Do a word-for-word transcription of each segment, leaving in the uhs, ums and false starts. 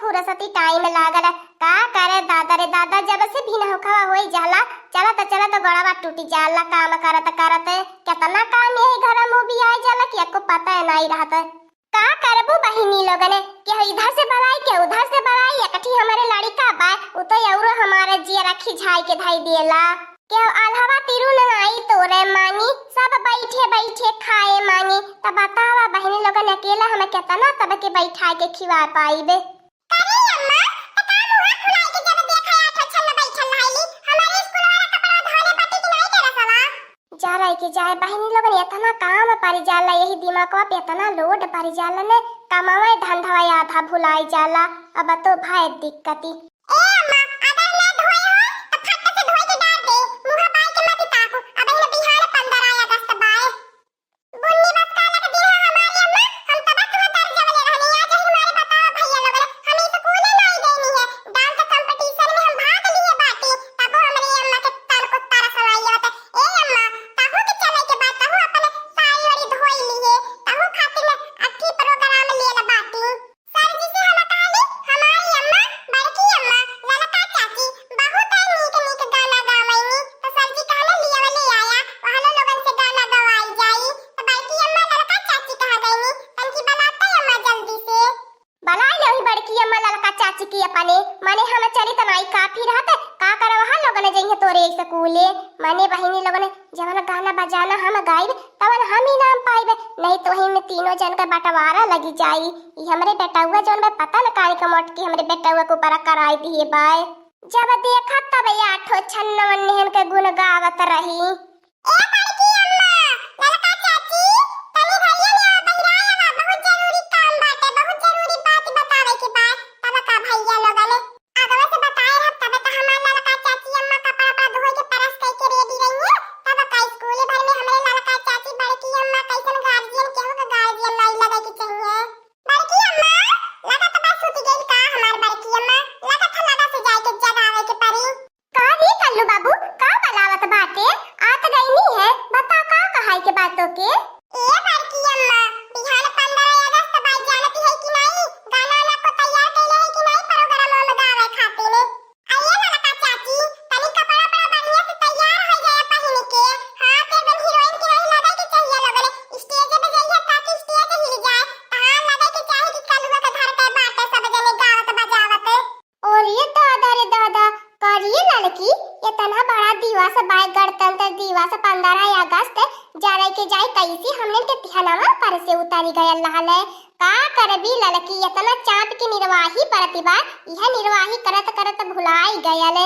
फुरसती टाइम लागल। का करे दादा रे दादा, जब से भिनहुखवा होई जाला, चलत चलत गोड़वा टूटी जाला। काम करत करत केतना काम यही घर में भी आई जाला कि एको पता नाई रहत। का करबू बहिनी लोगन, केहू इधर से बलाई, केहू उधर से बलाई। एकठी हमरे लड़िका बा, उ तो औरो हमारे जियरा खिझाई के धई देला। केहू अल्हवा तिरु न आई तोरे मांगी, सब बैठे बैठे खाए मांगी। तब बतावा बहिनी लोगन, अकेला हम केतना सबके बैठा के खिवा पाइबे? करे अम्मा, त का मुंह फुलाई के जब देखा आठ छन बैठल रहली, हमारे स्कूल वाला कपड़ा धोले बाटे कि नहीं के रसवा? जा रही के जाए बहिनी लोगन, एतना काम परि जाला, यही दिमागवा पे एतना लोड परि जाला ने, कमावे धंधवा आधा भुलाई जाला। अब तो भाई दिक्कती। ए अम्मा, अगर ना धोए हो तो फट से धोए के डाल दे, मुंह बाई के मत ताकू। अब इन्हें बिहार पंद्रह अगस्त बाय। बुन्नी बस काला के दिन है हमारी अम्मा, हम तब तुम दर जवले रहनी। आज ही हमारे बताओ भैया लोगन, हम स्कूल नहीं गईनी है, डांस कंपटीशन में हम भाग लिए बाटी, तब हमरे अम्मा के तन को तरस आई होता। ए अम्मा, तहु के चले के बाद तहु अपन साड़ी वाड़ी धोई लिए, तहु खातिर अठी प्रोग्राम ले बाटी। सर जी से हम कहली, हमारी अम्मा, बड़की अम्मा, ललका चाची बहुत नीक नीक गाना गावैनी। तो सर जी कहले, लियावे ले आया, वहनो लोगन से गाना गवाई जाई। तो बड़की अम्मा ललका चाची कहा गईनी, तनकी बलाते अम्मा जल्दी से। बलाई लेही बड़की अम्मा ललका चाची की अपने, माने हम चली त नाई काफी रहत, का करब वहाँ लोगन जइहे तोरे स्कूले, माने बहिनी लोगन जवन गाना बजाना हम गाइब, तवन हम इनाम पाइब, नहीं तो ही में तीनों जन का बंटवारा लगी जाई। ई हमरे बेटउआ जौन बा, पता न काहे के मोटकी हमरे बेटउआ के ऊपर कराई दिए बाय। जब देखा तब आठो छन्नो निहन के गुण गावत रही। ए बड़की अम्मा, ललका चाची, तनी भैया ले आवा, बहिराए आवा, बहुत जरूरी काम बाटे, बहुत जरूरी बात बतावे के बा। तब का भैया लोगन आगवा से बताए रहब, तबे तो हमार ललका चाची अम्मा कपड़ा उपड़ा धोए के परस कई के रेडी रही है। तब का स्कूल भर में हमरे ललका चाची बड़की अम्मा कैसन गार्जियन, केहू के गार्जियन नहीं लगे के चाहिए। बड़की अम्मा, लगा तो बस सुत गई का हमार बड़की अम्मा? लगा था लगा से जाए के जगावे के पड़ी। का रे कल्लू बाबू, का बलावत बाटे? आत गई नी है, बता का कहाई के बातों के? ए बड़की अम्मा, बिहान पंद्रह अगस्त बा, जानती है कि नहीं? गाना वाना को तैयार कैले है कि नहीं प्रोग्राम में गावे खातिर? आइए ना ललका चाची, तनी कपड़ा उपड़ा बढ़िया से तैयार हो जाए पहिन के। हाँ, तो एकदम हीरोइन की नहीं लगे के चाहिए लोगन। स्टेज पे जाइए ताकि स्टेज हिल जाए। तो हाँ, लगे के चाहिए कि कलुआ के घर पे बाटे सब जने गावत बजावत। और ये दादा रे दादा, करिए ललकी, इतना बड़ा दिवस बाय, गणतंत्र दिवस, पंद्रह अगस्त, जरे के जाए कैसे हमने के ध्यानवा पर से उतारी गयल रहल है। का करबी ललकी, इतना चाँप के निर्वाही परति बा, यह निर्वाही करत करत भुलाई गयल।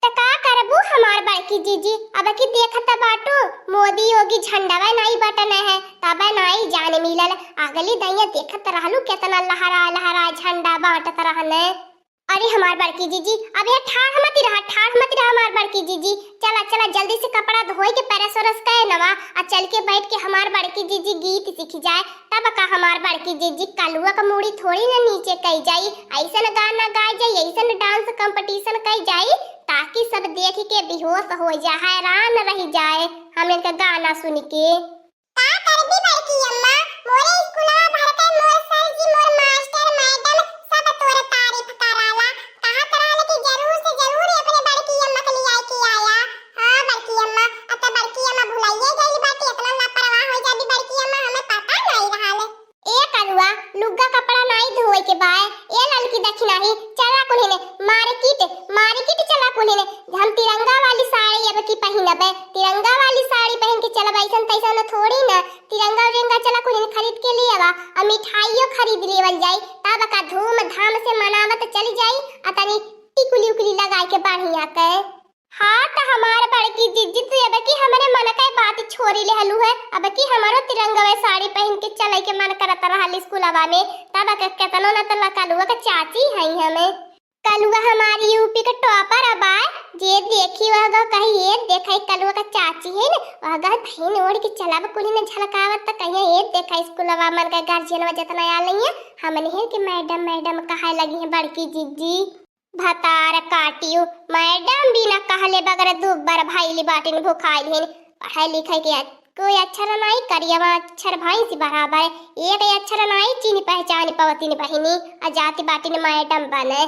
त का करबू हमार बड़की जीजी, अब की देखत बाटू, मोदी योगी झंडवा नाई बटन है, तब नाई जान मिलल। अगली दइया देखत रहलू, केतना लहरा लहरा झंडा बाँटत रहन। अरे हमार बड़की जीजी, अब ये ठाढ़ मत रहा, ठाढ़ मत रहा हमार बड़की जीजी। चला, चला, जल्दी से कपड़ा धोए के, परस ओरस के नवा, आ चल के बैठ के हमार बड़की जीजी गीत सीख जाए। तब का हमार बड़की जीजी कलुआ का मूड़ी थोड़ी न नीचे कई जाई। ऐसन गाना गाए जाई, ऐसन डांस कंपटीशन कई जाई, ताकि सब देख के बेहोश हो जाए, हैरान रह जाए हमने का गाना सुन के। का करबी बड़की अम्मा, मोरे स्कूलवा भर के मोर सर जी, मोर मास्टर, मैडम सब तोर तारीफ कराला। कहत रहल कि जरूर से जरूर अपने बड़की अम्मा के लियाए के आया। हाँ बड़की अम्मा, अब तो बड़की अम्मा भुलाइए गइल बाटी, इतना लापरवाह हो जाबी बड़की अम्मा, हमें पता नहीं रहल। ए कलुआ, लुग्गा कपड़ा नाई धोए के बाय। ए ललकी दखिनाही, चला कुल्हिने मार्केट, मार्केट चला कुल्हिने। हम तिरंगा वाली साड़ी अब की पहिनबे, तिरंगा वाली साड़ी पहन के चलब, ऐसन तैसन थोड़ी ना। तिरंगा उरंगा चला कुल्हिने खरीद के ले आवा, और मिठाइयों खरीद लेवल जाई। तब का धूमधाम से मनावत चली जाई, आ तनी टिकुली उकुली लगाई के बढ़िया के। हाँ, त हमार बड़की जिज्जी, तू अब की हमरे मन के बात छोड़ी लेहलू है। अब की हमारो तिरंगवे साड़ी पहिन के चले के मन करत रहल स्कूलवा में। तब के केतनो न त लकलुआ के चाची हई हमें। कलुआ हमारी यूपी के टॉपर अब आए, जे देखी वह गा कही, "ये देखे कलुआ के चाची है न, वह गा बहिन ओढ़ के चलब कुली न झलकावत त कहिए, ये देखा स्कूलवा मन के गार्जियनवा जितना आल है, हमने है कि मैडम मैडम कहे लगी है बड़की जिज्जी।" भतार काटियो, मैडम बिना कहले बगैर दुब्बर भइली बाटिन भुखाइल हिन। पढ़े लिखे के कोई अक्षर नाई, करियवा अक्षर भैंसी बराबर। एक अक्षर नाई चीनी पहचान पवतिन बहिनी, आ जाति बाटिन मैडम बने।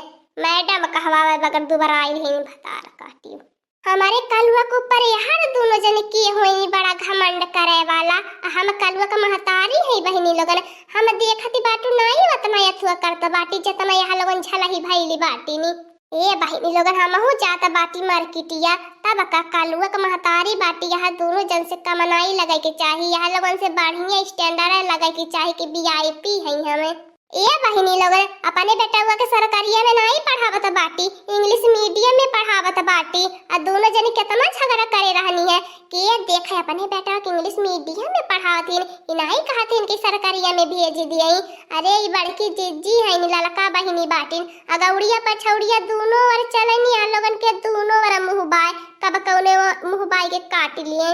मैडम कहवावे बगैर दुबराइल ही भतार काटी। हमरे कलुआ के ऊपर यार दूनो जने के होई बड़ा घमंड करे वाला। आ हम कलुआ के महतारी है बहिनी लोगन, हम देखत बाटू नाई ओतना अथुआ करत बाटी जतना यह लोगन झलही भइली बाटिनी। ए बहिनी लोगन, हमहू जात बाटी मार्केटिया, तब का कलुआ के महतारी बाटी, यह दूनो जन से कम नाई लगे के चाही, यह लोगन से बढ़िया standard लगे के चाही कि VIP है हमें। ए बहिनी लोगन, अपने बेटवा के सरकारिया में नाई पढ़ावत बाटी, English medium में पढ़ावत बाटी। आ दूनो जनी केतना झगड़ा करे रहनी है कि ये देखे अपने बेटवा के English medium में पढ़ावत हिन, ई नाई कहत हिन कि सरकारिया में भेज दियई। अरे ई बड़की जिज्जी है, ललका बहिनी बाटिन, अगौड़िया पछौड़िया दूनो ओर चलनी, आ लोगन के दूनो ओर मुँह बाय, कब कौने वो मुँह बाय के काट लिए।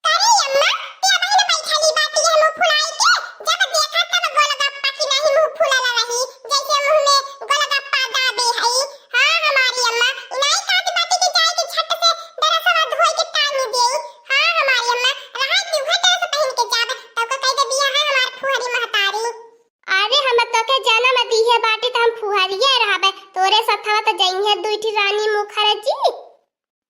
करे अम्मा, ते अबहिन बैठली बाटी है मुँह फुलाई के, जब देखा तब गोलगप्पा की नहीं मुँह फुलल रही, जैसे मुँह में गोलगप्पा दाबे हई। हाँ हमारी अम्मा, इनाई कहत बाटी कि जाए के झट से ड्रेसवा धोई के टांगी देई। हाँ हमारी अम्मा, रहा कि उहे ड्रेस पहिन के जाब, तब का कह दे बिया है हमार फुहरी महतारी। अरे हम तो के जन्म दिहे बाटी त हम फुहरिये रहबे, तोरे सथवा त जइहे दुई ठी रानी मुखर्जी।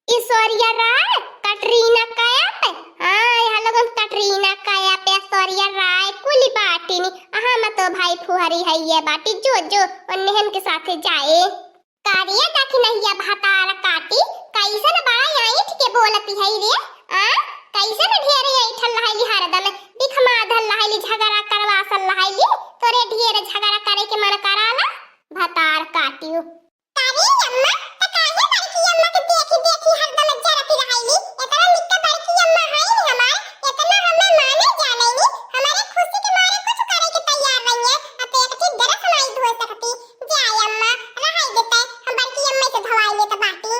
ऐश्वर्या राय, कटरीना कैफ, हाँ, यहाँ लोगन कटरीना कैफ, ऐश्वर्या राय, कुली बाटिनी, हाँ, हम तो भाई फुहरी है ये बाटी, जो, जो, उन्हें के साथे जाए। कारिया देखी नहीं ये भतार काटी, कैसन बड़ा ऐंठ के बोलती है रे, आ? कैसन ढेर ऐंठल लहैली हरदम, बिखमाधल लहैली, झगड़ा करवासल लहैली, तोरे ढेर झगड़ा करे के मन कराला, भतार काटियो। अरे अम्मा, त काहे बड़की अम्मा के देखी देखी हरदम जरत रहैली? एतना निक्का बड़की अम्मा है नी हमार, एतना हमें माने जाने नी, हमारे खुशी के मारे कुछ करे के तैयार रहिए। अब एक ठी ड्रेस नाई धोए सकती। जाए अम्मा, रहाई देते, हम बड़की अम्मा से धोवाई लेत बाटी।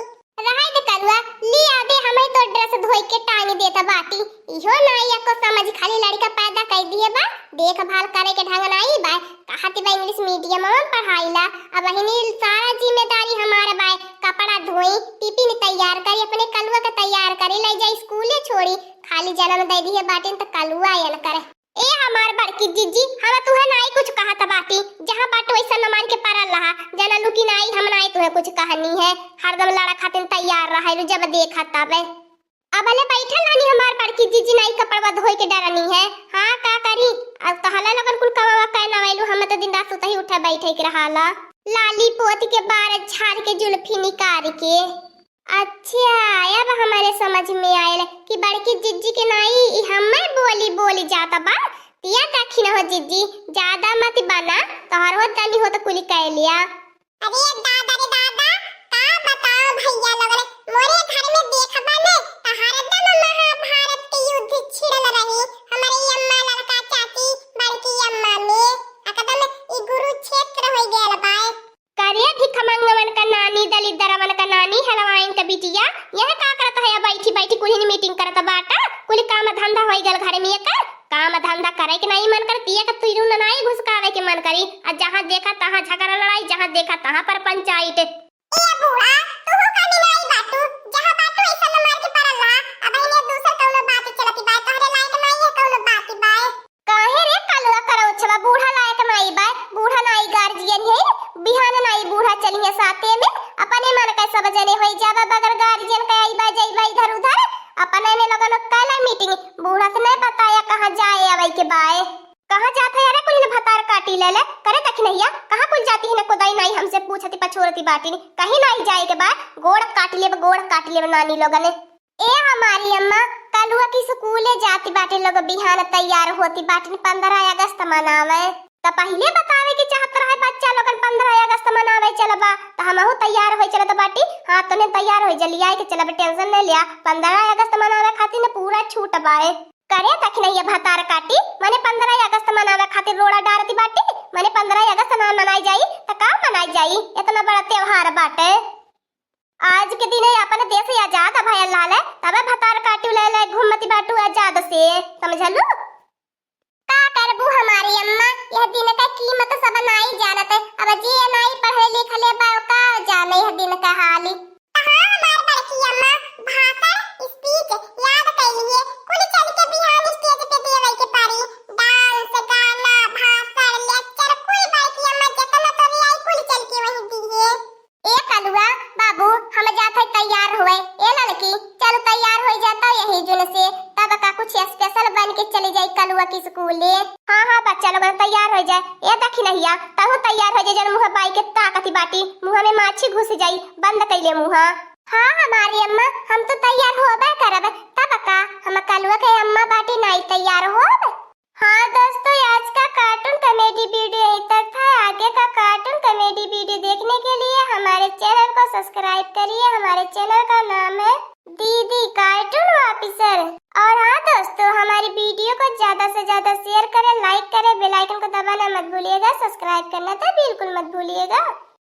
रहाई दे कलुआ, ली आ दे, हमें तो ड्रेस धोई के टांग देत बाटी। इहो नाई एको समझ, खाली लड़का पैदा कर दिए बा, देखभाल करे के ढंग नाई बा। कहत बा English medium में पढ़ाईला, अबहिनी सारा जिम्मेदारी हमार बाय, कपड़ा धोई, टिफिन तैयार करी, अपने कलुआ के तैयार करी, ले जाई स्कूले छोड़ी, खाली जन्म दे दिहे बाटिन त कलुआ आयन करे। ए हमार बड़की जिज्जी, हम तुहे नाई कुछ कहत बाटी, जहाँ बाटू वैसा न मार के पड़ल रहा, जना लुकी नाई, हम नाई तुहे कुछ कहनी है, हरदम लड़ा खातिर तैयार रहा, जब देखा तबे। अब ले बैठल रहनी हमार बड़की जिज्जी, नाई कपड़वा धोए के डरनी है। हाँ, का करी? अब तहला लगन कुल कमावा कै ना वैलू, हम तो दिन रात सुतही उठे बैठे के रहाला। लाली पोत के बार झाड़ के जुल्फी निकार के। अच्छा, अब हमारे समझ में आयल कि बड़की जिज्जी के नाई ई हमें बोली बोली जात बा। तिया का खिन हो जिज्जी, ज्यादा मत बना, तोहर हो तनी हो तो कुली कह लिया। अरे दादा रे दादा, का बताओ भैया लोग रे, मोरे घर में देखबा ने त हरदम महाभारत के युद्ध छिड़ल रही। हमरे अम्मा, लड़का, चाची, बड़की अम्मा में एकदम ई कुरुक्षेत्र हो गयल बाय। करे भिखमंगवन का नानी, दलिद्दरवन का नानी, हलवाइन का बिटिया, यह का करत है? बैठी बैठी कुल meeting करत बाटा, कुल काम धंधा होई गल घर में का। काम धंधा करे के नाई मन करत, एक तुइरू ननाई घुसकावे के मन करी। आ जहाँ देखा तहाँ झगड़ा लड़ाई, जहाँ देखा तहाँ पर पंचायत। ए बूढ़ा, तूहू का ननाई बाटू, जहाँ बाटू ऐसा न मार के पड़ल रहा। अब इन्हें दूसर कौनो बात चलती बा, तोहरे लायक नाई है कौनो बात बा। काहे रे कलुआ करौछवा, बूढ़ा लायक नाई बा, बूढ़ा नाई guardian है, बिहान नाई बूढ़ा चलिए साथे में, अपने मन का सब जने होई जाबा, बगैर guardian का आई बा, जाई बा इधर उधर, अपने में लगन कैला meeting, बूढ़ा से नहीं बताया कहाँ जाए आवे के बाय। कहाँ जात है? अरे कुल न भतार काटी ले ले। करे दखिनैया, कहाँ कुल जाती है न कोदाई नाई हमसे पूछती पछोरती बाटिन। कहीं नाई जाए के बा, गोड़ काट लेब, गोड़ काट लेब नानी लोगन। ए हमारी अम्मा, कलुआ की स्कूले जाती बाटे लोग, बिहान तैयार होती बाटिन पन्द्रह अगस्त मनावे। त पहिले बतावे के चाहत रहे बच्चा लोगन पन्द्रह अगस्त मनावे चलबा, त हमहू तैयार होई चलत बाटी। हाँ, तने तैयार होई जल्दी आए के चलब, tension नहीं लिया। पन्द्रह अगस्त मनावे खातिर न पूरा छूट बाए। करे दखिनैया भतार काटी, मने पन्द्रह अगस्त मनावे खातिर रोड़ा डारती बाटी, मने पन्द्रह अगस्त ना मनाई जाई, त का मनाई जाई? इतना बड़ा त्योहार बाटे। आज के दिन अपन देश आजाद भयल रहले, तबे भतार काटी ले ले घूमती बाटू आजाद से, समझलू? का करबू हमारी अम्मा, यह दिन का कीमत सब नाई जानत, अब जे नाई पढ़े लिखले बा, का जाने यह दिन का हाली। हाँ, हमार बड़की अम्मा, भाषण, speech याद कैलिए, कुल चल के बिहान जा, ए दखिनहिया, तहू तैयार होइ जा, जन मुँह बाई के ताकति बाटी, मुँह में माछी घुस जाई, बंद कइले मुँह। हाँ हमारी अम्मा, हम तो तैयार होबे करब, तब का, हम कलुआ के अम्मा बाटी नाई तैयार होब। हाँ दोस्तों, आज का cartoon comedy video यहीं तक था। आगे का cartoon comedy video देखने के लिए हमारे channel को subscribe करिए। हमारे channel का नाम है दीदी Cartoon Officer। और हाँ दोस्तों, हमारी video को ज्यादा से ज्यादा share करें, like करें, bell icon को दबाना मत भूलिएगा, subscribe करना तो बिल्कुल मत भूलिएगा।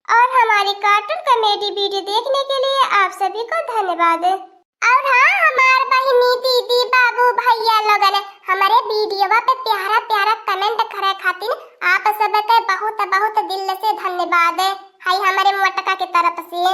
और हमारी cartoon comedy video देखने के लिए आप सभी को धन्यवाद। और हाँ, हमार बहिनी, दीदी, बाबू, भैया लोगन, हमारे video पे प्यारा प्यारा comment करे खातिर आप सबके बहुत बहुत दिल से धन्यवाद है हमारे मोटका के तरफ से।